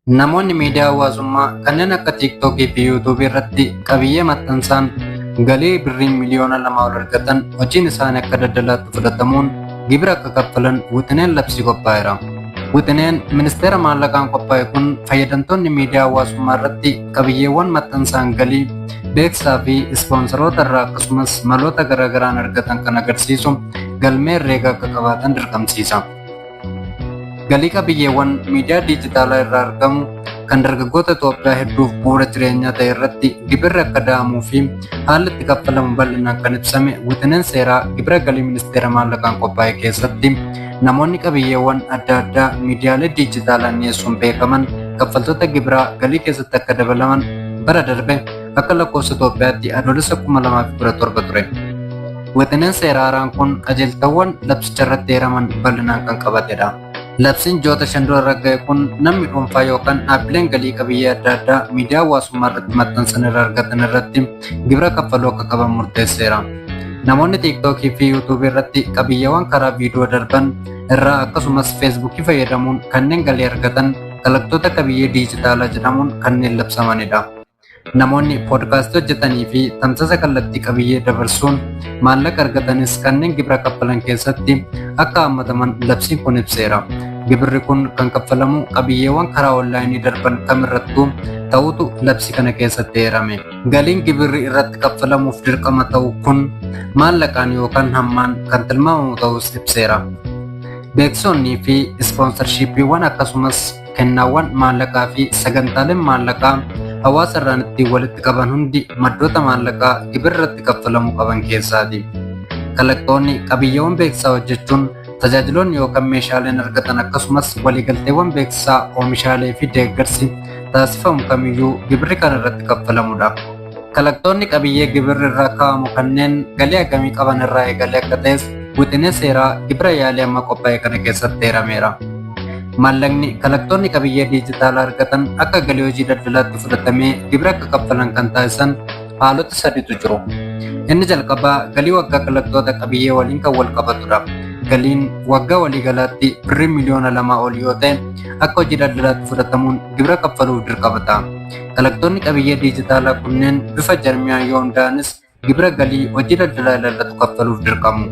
Namoonni miidiyaa hawaasummaa kanneen akka Tiiktookii fi Yuutuubii irratti qabiyyee maxxansaan galii birrii miliyoona 2 ol argatan hojiin isaanii akka daldalaatti fudhatamuun gibira akka kaffalan wixineen labsii qophaa'eera. Wixineen ministeera maallaqaan qophaa'e kun fayyadamtoonni miidiyaa hawaasummaa irratti qabiyyeewwan maxxansaan galii beeksisaa fi ispoonsaroota irraa akkasumas maloota garaagaraan argatan kan agarsiisu galmee herreegaa akka qabaatan dirqamsiisa. Galii qabiyyeewwan miidiyaa diijitaalaa irraa argamu kan dargaggoota Itoophiyaa hedduuf bu'uura jireenyaa ta'e irratti gibirri akka da'amuu fi haalli itti kaffalamu bal'inaan kan ibsame wixineen seeraa gibira galii ministeera maallaqaan qophaa'e keessatti namoonni qabiyyeewwan adda addaa miidiyaalee diijitaalaan dhiyeessuun beekaman kaffaltoota gibiraa galii keessatti akka dabalaman bara darbe akka lakkoofsa Itoophiyaatti Adoolessa 2017 ture. Wixineen seera haaraan kun qajeeltawwan labsicha irratti eeraman bal'inaan kan qabatedha. Labsiin ji'oota 5 dura ragga'e kun namni dhuunfaa yookaan dhaabbileen galii qabiyyee adda addaa miidiyaa hawaasummaa irratti maxxansan irraa argatan irratti gibira kaffaluu akka qaban murteesseera. Namoonni Tiiktookii fi Yuutuubii irratti qabiyyeewwan karaa viidiyoo darban irraa akkasumas Feesbuukii fayyadamuun kanneen galii argatan kalaqtoota qabiyyee diijitaalaa jedhamuun kanneen labsamanidha. Namoonni poodkaastii hojjetanii fi tamsaasa kallattii qabiyyee dabarsuun maallaqa argatanis kanneen gibira kaffalan keessatti akka hammataman labsiin kun ibseera. Gibirri kun kan kaffalamu qabiyyeewwan karaa onlaayinii darban kamirrattuu ta'utu labsii kana keessatti eerame. Galiin gibirri irratti kaffalamuuf dirqama ta'u kun maallaqaan yookaan hammaan kan tilmaamamu ta'us ibseera. Beeksisoonnii fi ispoonsarshiippiiwwan akkasumas kennaawwan maallaqaa fi sagantaaleen maallaqaa hawaasa irraan ittiin walitti qaban hundi maddoota maallaqaa gibirri irratti kaffalamuu qaban keessaati. Kalaqtoonni qabiyyeewwan beeksisaa hojjechuun tajaajiloonni yookaan meeshaaleen argatan akkasumas waliigalteewwan beeksisaa oomishaalee fi deeggarsi taasifamu kamiyyuu gibirri kan irratti kaffalamudha. Kalaqtoonni qabiyyee gibirri irra kaa'amu kanneen galii hagamii qaban irraa eegalee akka ta'es wixinee seeraa gibira yaalii amma qophaa'e kana keessatti eerameera. Maallaqni kalaqtoonni qabiyyee diijitaalaa argatan akka galii hojii daldalaatti fudhatamee gibira akka kaffalan kan taasisan haalota sadiitu jiru. Inni jalqabaa galii waggaa kalaqtoota qabiyyee waliin kan wal qabatudha. Galiin waggaa waliigalaatti birrii miliyoona 2 ol yoo ta'e akka hojii daldalaatti fudhatamuun gibira kaffaluuf dirqama ta'a. Kalaqtoonni qabiyyee diijitaalaa kunneen bifa jarmiyaan yoo hundaa'anis gibira galii hojii daldalaa ilaallatu kaffaluuf dirqamu.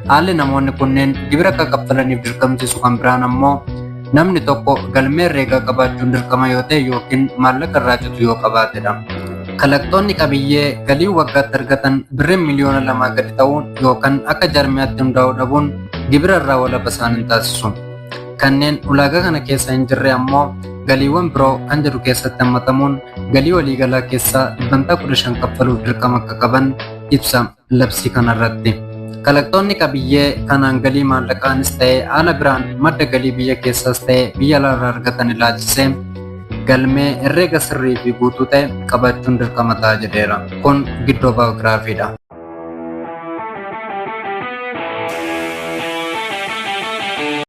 Haalli namoonni kunneen gibira akka kaffalaniif dirqamsiisu kan biraan ammoo namni tokko galmee herreegaa qabaachuun dirqama yoo ta'e yookiin maallaqa irraa citu yoo qabaatedha. Kalaqtoonni qabiyyee galii waggaatti argatan birriin miliyoona 2 gadi ta'uun yookaan akka jarmiyaatti hundaa'uu dhabuun gibira irraa walaba isaan hin taasisu. Kanneen ulaagaa kana keessa hin jirre ammoo galiiwwan biroo kan jedhu keessatti hammatamuun galii waliigalaa keessaa dhibbantaa 15 kaffaluuf dirqama akka qaban ibsa labsii kanarratti. Kalaqtoonni qabiyyee kanaan galii maallaqaanis ta'e haala biraan madda galii biyya keessaas ta'e biyya alaarraa argatan ilaalchisee galmee herreega sirrii fi guutuu ta'e qabaachuun dirqama ta'a jedheera. Kun giddoo baayogiraafiidha.